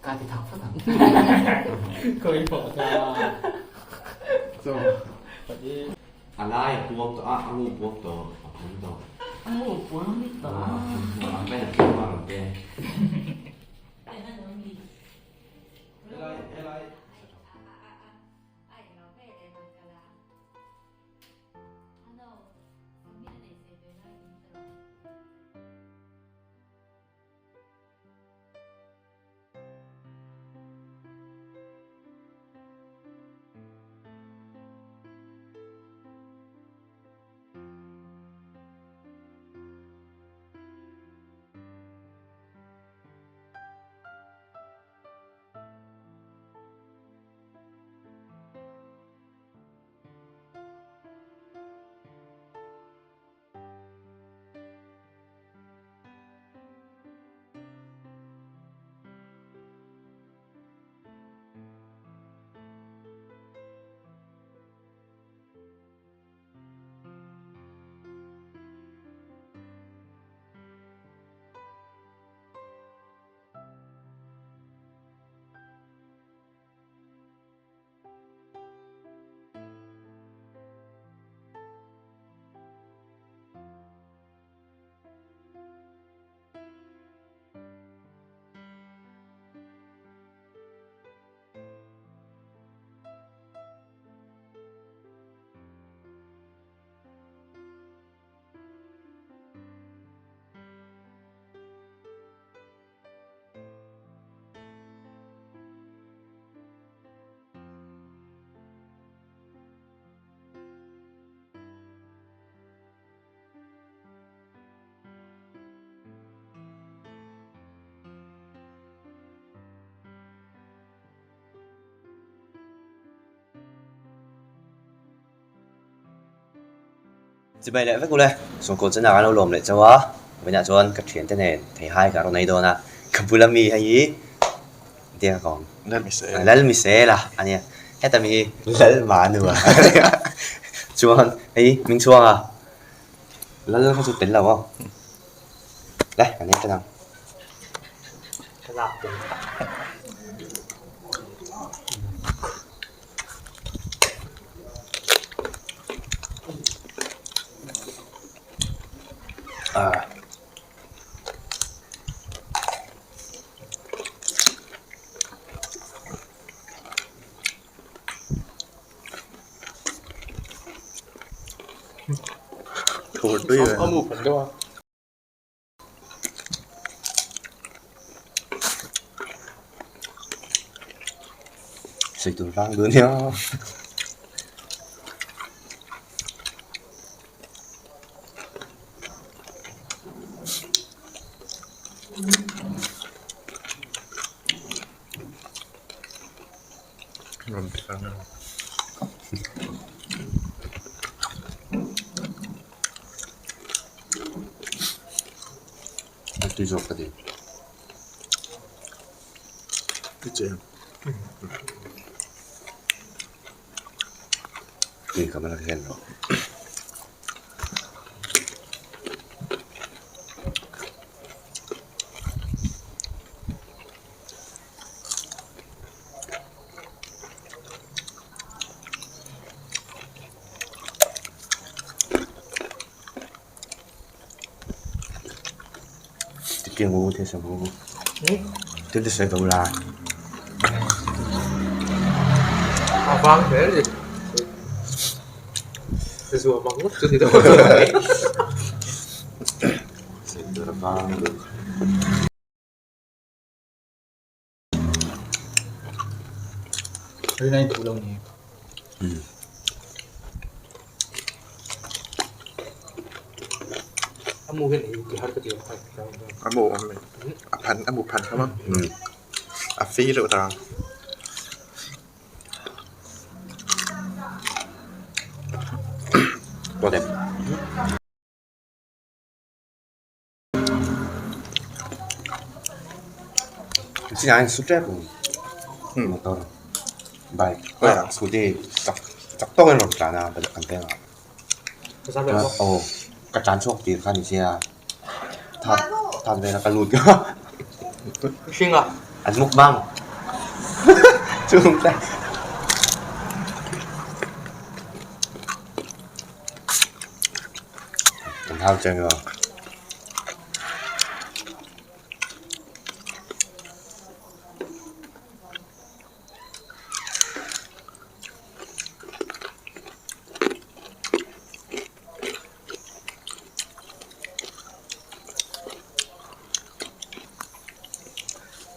Ka ti thak phawt ang. Khawi pawh ta. Chaw. A lai a puam tawh a, a mu puam tawh, a phan tawh. A mu puam tawh. A pen a thleng a rawn pe. Chibai leh vek ule, Sawngkaw chana kan lo lawm leh chauh a, vawiinah chuan ka thiante nen theihai ka rawn ei dawn a, ka bula mi hei hi engtiang a ka awm? Lalmisel a ania, heta mi hi Lalmanua a nia, chuan hei hming chhuang a, Lal kha chu tel lo aw, le kan ei tan ang. Sawi tur vang dun nia. A tui zawk ka ti. Tui ka malak hian rawh. A vang hle a ni. Zuam ang ngawt chu ni dawn. A mu awm mai a phan a mu phan kha maw a fi reuh ta. Chiang su tep motor bike scooty chak chak tawk in rawn tlan a kan veng ah aw ka tlan chhuak tir kha ni sia that that vel a ka lut kha. Hringa. An mukbang. Chung ta. An hau chang rồi.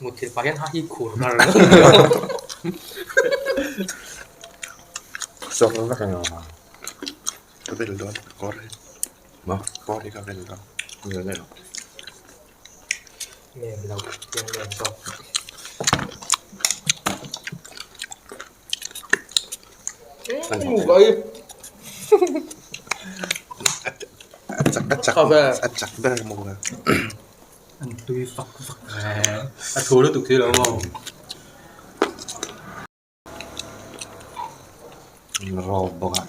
Muthilh pah hian ha hi khur mar Sawk vek ang a. Ka vel dawn kawr hi. Maw? Kawr hi ka vel dawn. Vel daih lo. Nem lo tiang nem zawk. A chak a chak ber maw ka. An tui fak fak ve. A thu lutuk si lo maw. Rawp bawk a.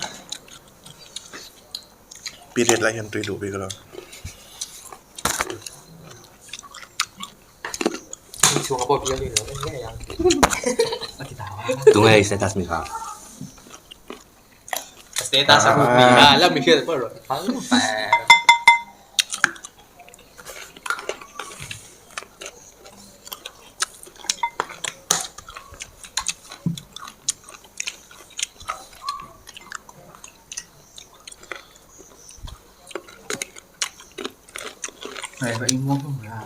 Period lai hian tui duh bik lo. Tunge status mi kha? Status a mi kha la mi hriat pawh rawn phal Này vậy ngon không à?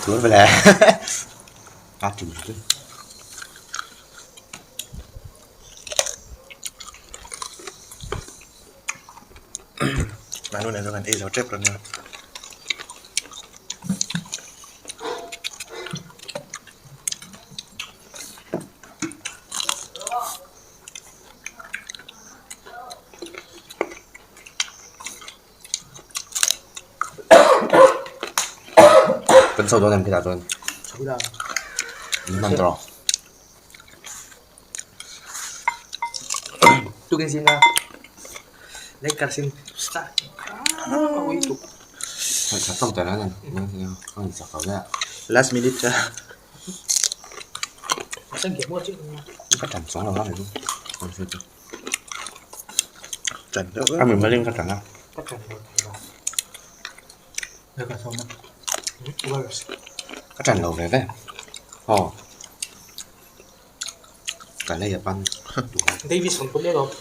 Thua về là Phát triển chứ. Manu nen chuan kan ei zo tep lo nia. Kan chho dawn em khitah chuan? Chho dan. Min hman tawh. Tukin zinga Lakers in start ui tuk. Thật không thể nói này, không sạc cầu đấy ạ. Last minute cha. Các chẳng xóa nào đó này luôn. Không sao chứ. Trận nữa. À mình mới lên các chẳng nào. Các chẳng nào. Được rồi xong rồi. Các chẳng đầu về về. Ồ. Cái này là băng. Davis còn có biết không?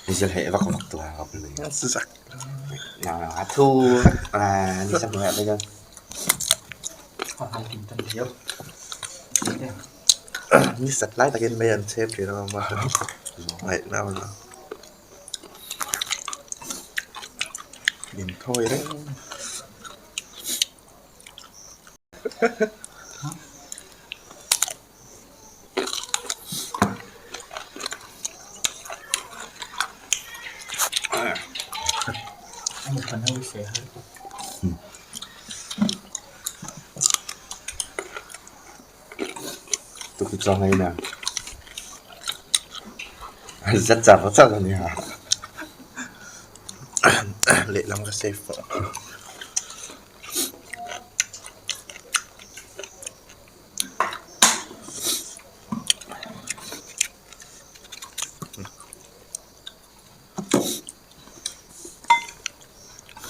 Đi sẽ hệ vắc vắc từ học mình. Zak. Nào nào thu là đi xem mẹ bây giờ. Còn hai kính tân thiếu. Ni sat lai takin mai an chep thin a ma. Ngaih na awm lo. Min thawi reng. Anh một phần hơi xẻ hơn. Tôi cứ cho ngay nè. Rất chặt rất chặt rồi nhỉ. Lehlam ka save pawh.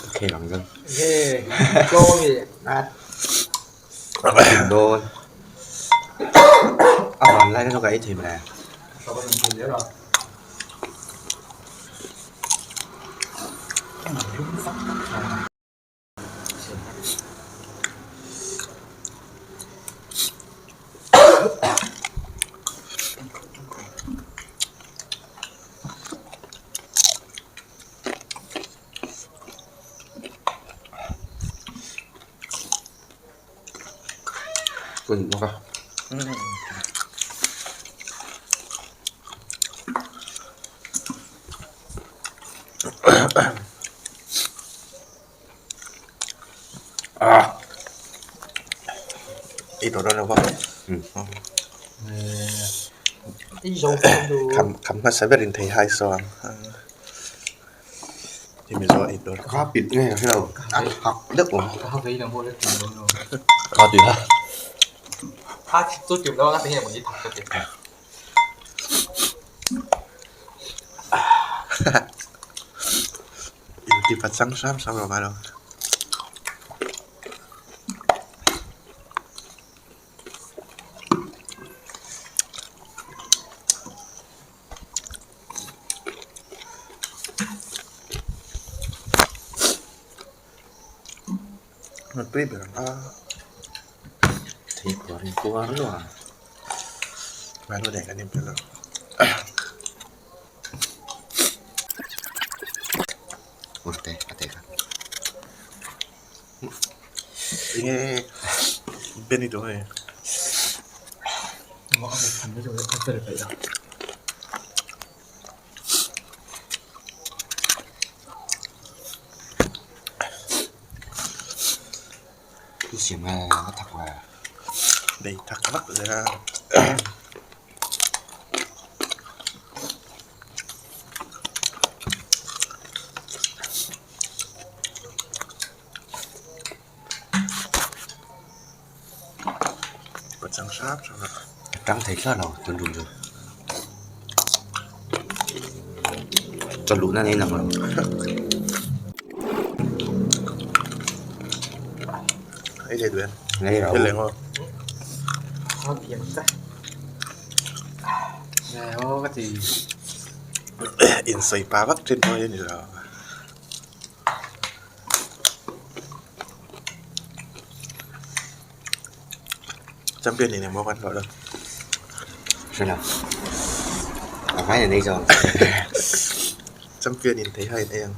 Ok bằng dân. Cho gì? Đôn. À còn lại cho cái thì mà. Sao có mình rồi. Quên nó không? À. Ei tawh dawn lo va. Ei zo dawn lo. Kham kham hmasa berin thei hai sawn. Hemi mizo ei tur. Ka pit nge ka hrelo. A thak deuh awm. Ka ha vei lam pawh la tih dawn lo. Ka ti ha. Ha chu tih lo a tinge mawni thak ka ti. Inti pachang hram hram lo ngai lo. Tui ber ang a. Thei kuar in kuar luah a. Mahni leh kan inpe lo. Urte a teh kha. Enge Benny duh hei. I siam ngai a thak ngai a. Nei thak vak zel a. Pachang hrap hrap a. A tang thei thlawt lo tun tum chu. Chawlh luhna nei lang lo. Ei leh duh em? Nei rau. Ei leh ngaw. Insawi pa vak thin pawh hi a ni lo. Champion nih emaw kan hlawh lo. Hre lo. A vai na nei zawk. Champion in thei hai nei ang.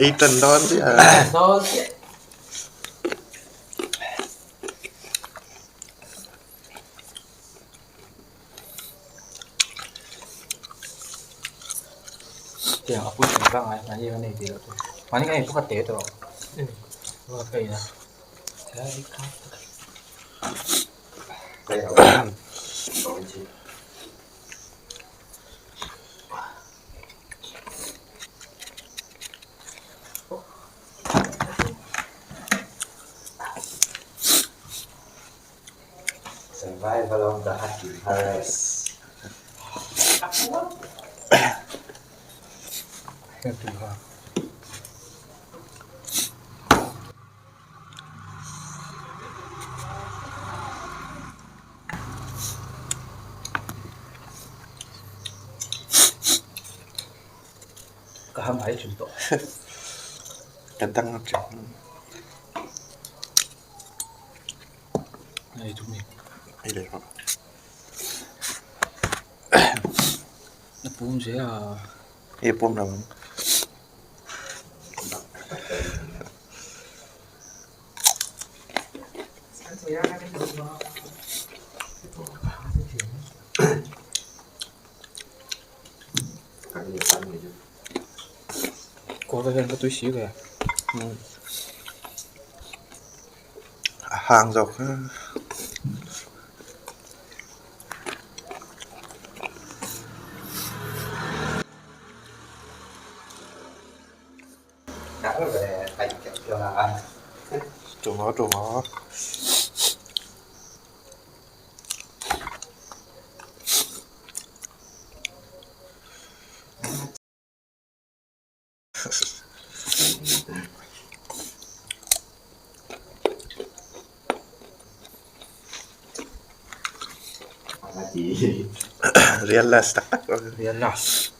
Ei tan dawn chiah. Survival of the Happy Paris. Ka ham hai thin tawh. Ka dang a thin. Nei tu mi. Ei leh rawh. Na pum zel a. Ei pum lo ang. Kawr hian ka tui si ve. A hang zawk. Chungaw chungaw. Real last tak tak. Real last.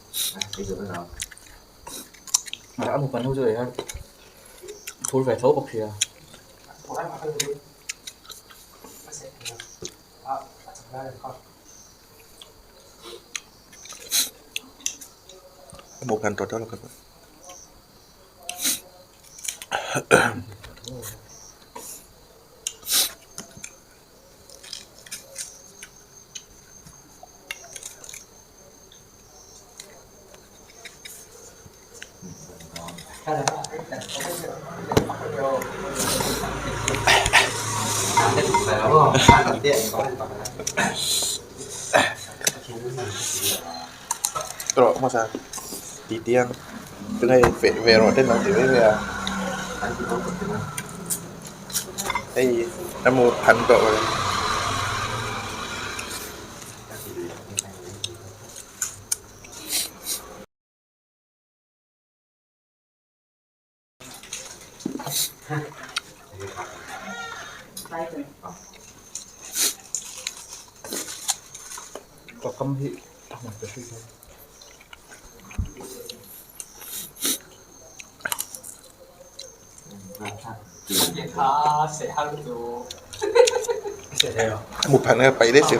A mu panu chu ei a thur ve tho bawk sia. Một ngàn trò đó là các bạn. Tawh hmasa ti tiang tunah hian feh ve rawh te an lo ti mai mai a hei a mu phan tawh mai. Mu phan kha paih daih si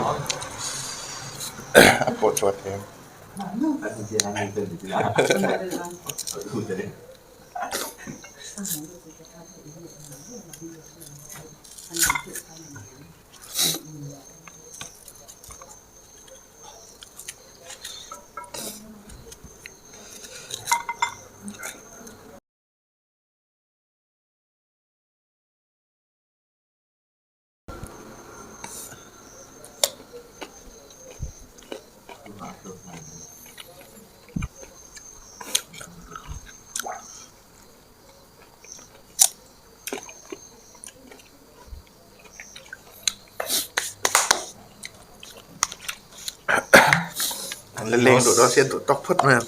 a pawh chhuah thei ang. An la leng duh dawn sia duh tawk phawt mai ang.